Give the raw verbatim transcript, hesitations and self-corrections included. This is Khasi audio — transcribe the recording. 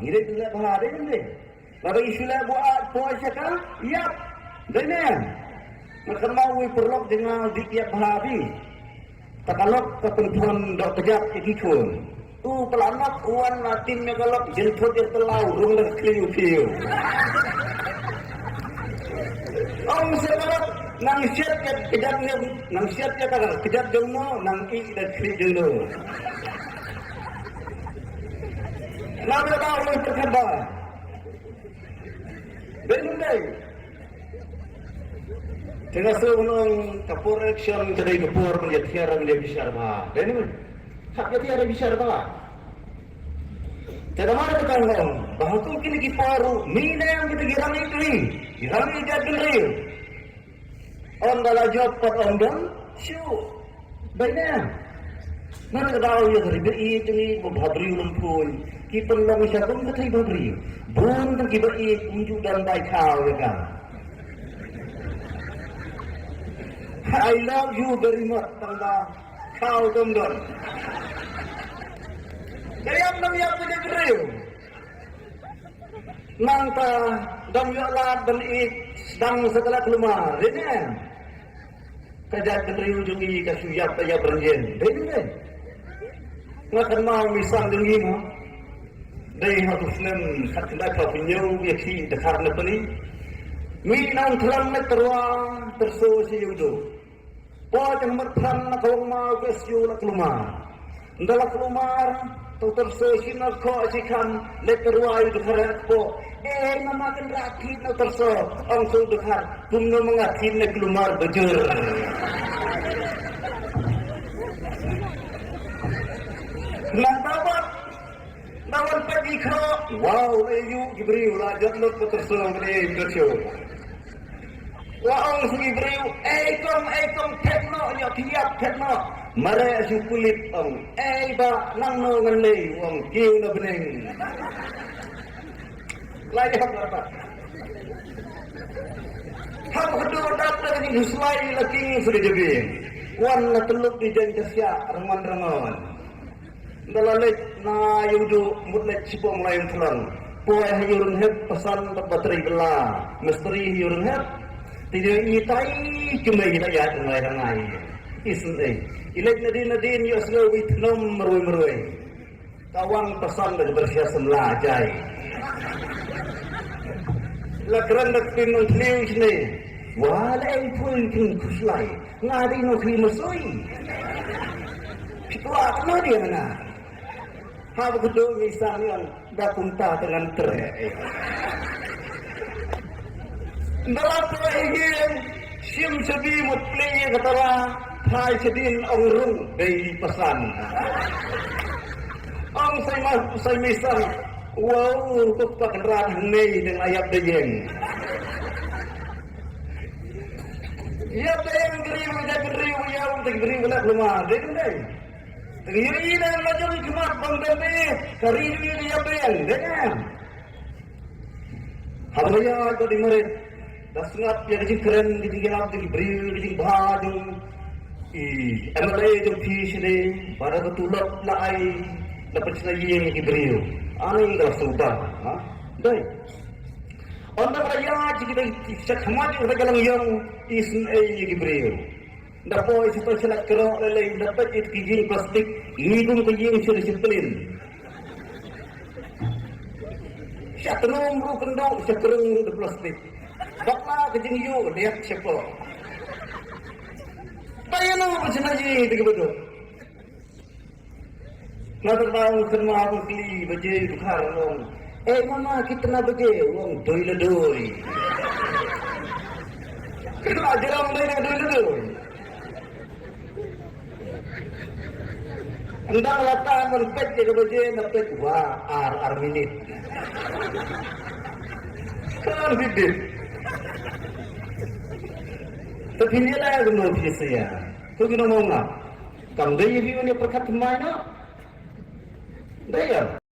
Ngi dei leh bha dei ne em dei? Lada ngi shu leh buaid poi sha ka ïap, dei ne em? Nga kynmaw uwei u paralok jong nga u dih ïap bha bha. Ta ka lok ka pynthon doh kjat ïa ki khun. U pala nok u wan na tim ïa ka lok, jynthut ïa ka tlaw, rung da ka khlieh u khiew. Ong sha ka lok, nang siat ïa ka kjat jong, nang siat ïa ka kjat jong no, nang ih da ka khlieh jong no. Nang da ba ong pyrkhat ba. Dei ne em dei? Te nga sngew ban ong ka por election ka dei ka por ban ïathiar, ban ïabishar bha. Dei ne em? Hap ïathiar, ïabishar bha. Te namar kata nga ong ba ha kum kine ki por ruh, mynne kita ki rangïeit ri, ki rangïeit jaitbynriew. Ynda la jop pat ym don shuh. Dei ne em? Namar ka daw ïa ka ri ba ïeit jong ngi, ba bhabriew lem phuiñ. Ki pynlong sha kum ka thei bhabriew. Bun tang ki ba ïeit, ym ju don bai khaw ïa ka. I love you very much, tang ba khaw kam don. Ka ïap nym ïap ka jaitbynriew. Nangta dang ïoh lad ban ïeit sdang sa ka la kulmar, dei ne em? Ka jaitbynriew jong ngi ka shu ïap, ka ïap rynjin, dei ne em? Nga kynmaw mei sang jong ngi mo. Dei ha u snem khatkhyndai phew hynñiew ïa ki dkhar na pali. Mei na Umthlong leit tyrwa tyrso sha Ïewduh. Poi tang mat pran na ka Wangmaw ka shu la kulmar. Nda la kulmar, to tyrso shi na ko shi kan, leit tyrwa ïa u dkhar ha kpoh. Eh, mama Kynrad thied na tyrso, ong sa u dkhar, kumno ma nga thied na kulmar ba jur. Nang tabat, na wan peit ki khroh, wow, la ïoh ki briew, la jot lut ka tyrso, ka dei ka shu. La ong sa ki briew, "Ei kong, ei kong, thep noh, ïoh ki ïap, thep noh." Mareh sha u pulit ong, "Ei bah, nangno ngan leit?" Ong, "Kiew na bneng." La ïap la bah. Haba kyrduh dap da ka jingkhuslai la king sa ka jabieng. Wan la tyllup di jaiñ ka siah, rngon rngon. Nda la leit na Ïewduh mut leit shapoh Mawlai Umthlong. Poi ha Ïewrynghep pasan bad ba trei bylla. Mistri ha Ïewrynghep. Te dei i tai kumne i la ïaid rangai rangai. Isynei. I leit nadien nadien ïohsngew i thnum marwei marwei. Ka wang pasan da ka byrsia samla jai. La kren da ka pynlong thliew shane. Wa la ei pun kin khuslai. Nga dei nongkhreh masoi. Ki kwah kano dei nga. Haba kyrduh ngi sang ïa da kumta te ngan treh. Nda la treh ïa ki shim shabi mut plie ïa ka tala. Phai shadien ong rung dei pasan. Ong sai ma sai mei sang. Wow, kok pa Kynrad hangne dang la ïap da ïeng. Ïap da ïeng, ka ri ba ïap, ka ri ba ïap, ka ri ba la kulmar, dei ne em dei? Ka ri ba ïap la jong i khmat bang dang dei, ka ri ba ïap da ïeng, dei ne em? Haba ïaid bad i Marit, da sngap ïa ka jingkren, ka jingïalap jong ki briew, ka jingbha jong i MLA jong phi shane, ba da ka tulop la ai, la pynshna ïing ïa ki briew. Ani ka la sngewbha, ha? Dei. Ynda ba ïa ki dei, sha khmat jong ka la ïong, isynei ïa ki briew. Da poi sha to sha la kro lei lei, da peit ïa ki ïing plastik, ngi kum ka ïing sha sha plin. Sha tnum ruh kynduh, sha krung ruh da plastik. Bakla ka jingïoh, liat sha ko. Ba ïa no ba sha na ïing te ki baduk. Nga tyrda u kynmaw u kylli baje u dkhar u ong, "Eh mama, kitna baje?" U ong, "Doi la doi." Ka jrong doi la doi la doi. Ynda la tan ban peit ïa ka baje, na peit, wa, ar, ar minit. Kan bit bit. Te phin ïa la kumno phi sa ïa. Ko kino mo nga. Kam dei ïa phi ban ïa pyrkhat thymmai noh. Dei ïa.